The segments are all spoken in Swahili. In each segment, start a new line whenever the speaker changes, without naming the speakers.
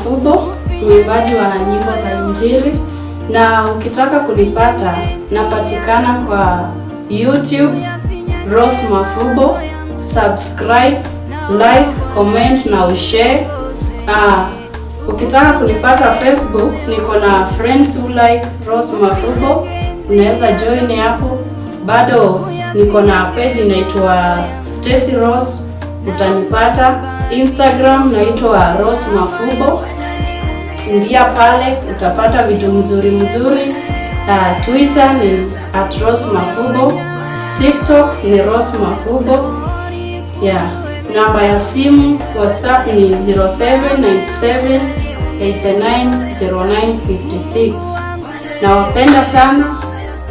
Mafubo, mwimbaji wa nyimbo za Injili, na ukitaka kunipata napatikana kwa YouTube Rose Mafubo. Subscribe, like, comment na ushare. Ukitaka kunipata Facebook, niko na friends who like Rose Mafubo, unaweza join hapo. Bado niko na page inaitwa Stacy Rose, utanipata. Instagram naitwa Rose Mafubo, ingia pale utapata vitu mzuri mzuri. Twitter ni @RoseMafubo, TikTok ni Rose Mafubo. Yeah. Namba ya simu WhatsApp ni 0797 890956. Nawapenda sana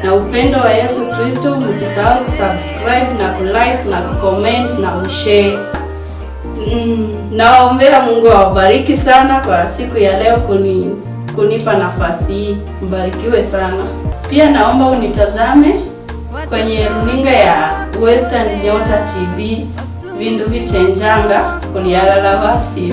na upendo wa Yesu Kristo. Msisahau kusubscribe na kulike na kucomment na kushare. Nawaombea Mungu awabariki sana kwa siku ya leo kunipa nafasi hii. Mbarikiwe sana. Pia naomba unitazame kwenye runinga ya Western Nyota TV, vindu vichenjanga kulialala basi.